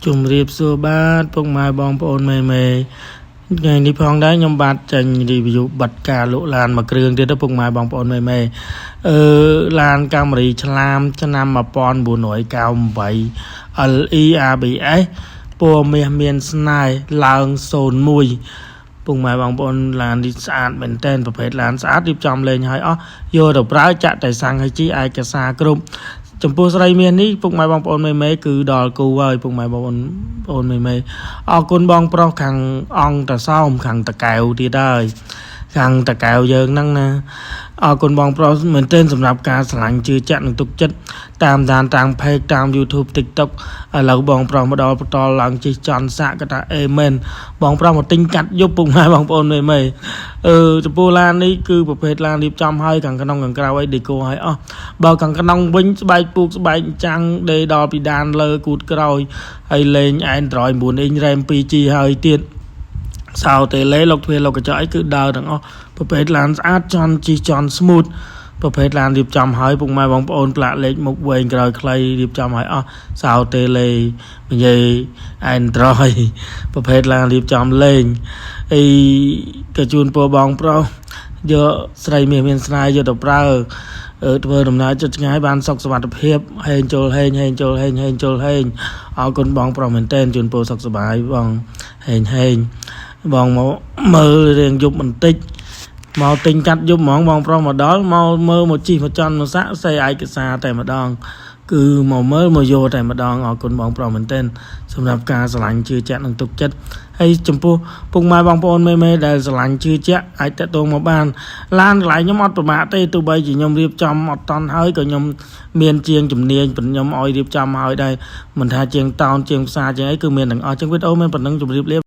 ជំរាបសួរបាទពុកម៉ែបងប្អូនមេមេថ្ងៃនេះផងដែរខ្ញុំបាទចេញ review បិទការលក់ឡានមួយគ្រឿងទៀតទៅពុកម៉ែបងប្អូនមេមេអឺឡាន Camry ឆ្លាមឆ្នាំ1998 LE ABS ពណ៌មាសមានស្នេហ៍ឡើង01ពុកម៉ែបងប្អូនឡាននេះស្អាតមែនទែនប្រភេទឡានស្អាតរៀបចំលេងឲ្យអស់យកទៅប្រើចាក់តែសាំងឲ្យជីឯកសារគ្រប់ចំពោះស្រីមាសនេះពុកម៉ែបងប្អូនមេមេគឺដល់គូហើយពុកម៉ែបងប្អូនប្អូនមេមេអរគុណបងប្រុសខាងអង្គតាសោមខាងតកែវទៀតហើយខាងតកែវយើងហ្នឹងណាអរគុណបងប្រុសមែនទែនសម្រាប់ការស្រឡាញ់ជឿជាក់និងទុកចិត្តតាមដានតាម page តាម YouTube TikTok ឥឡូវបងប្រុសមកដល់បន្តឡើងជិះចន់សាក់ក៏ថាអេមែនបងប្រុសមកទិញកាត់យប់ពុកម៉ែបងប្អូនមេមេអឺចំពោះឡាននេះគឺប្រភេទឡានរៀបចំហើយខាងក្នុងខាងក្រៅអី deco ហើយអស់បើខាងក្នុងវិញស្បែកពូកស្បែកចាំងដេដល់ពីដានលើគូតក្រោយហើយលេង Android 9 inch RAM 2G ហើយទៀតសោតេលេលោកទ្វារលោកកញ្ចក់អីគឺដើរទាំងអស់ប្រភេទឡានស្អាតចន់ជិះចន់ smooth ប្រភេទឡានរៀបចំហើយពុកម៉ែបងប្អូនផ្លាកលេខមុខវែងក្រោយខ្លីរៀបចំឲ្យអស់សោតេលេនិយាយ Android ប្រភេទឡានរៀបចំលេងអីក៏ជូនពរបងប្រុសយកស្រីមាសមានស្នេហ៍យកទៅប្រើអឺធ្វើដំណើរចិត្តឆ្ងាយបានសុខសុវត្ថិភាពហេងចូលហេងហេងចូលហេងហេងចូលហេងអរគុណបងប្រុសមែនទែនជូនពរសុខសប្បាយបងហេងហេងបងមកមើលរៀងយប់បន្តិចមកទិញកាត់យប់ហ្មងបងប្រុសមកដល់មកមើលមកជីមកចន់មកសាក់សេឯកសារតែម្ដង គឺមកមើលមកយកតែម្ដងអរគុណបងប្រុសមែនទែនសម្រាប់ការស្រឡាញ់ជឿជាក់និងទុកចិត្តហើយចំពោះពុកម៉ែបងប្អូនមេមេដែលស្រឡាញ់ជឿជាក់អាចតាក់ទងមកបានឡានកន្លែងខ្ញុំអត់ប្រមាថទេទោះបីជាខ្ញុំរៀបចំអត់តន់ហើយក៏ខ្ញុំមានជាងជំនាញខ្ញុំឲ្យរៀបចំហើយដែរមិនថាជាងតោនជាងផ្សារជាងអីគឺមានទាំងអស់ចឹងវីដេអូមានប៉ុណ្ណឹងជម្រាបលា។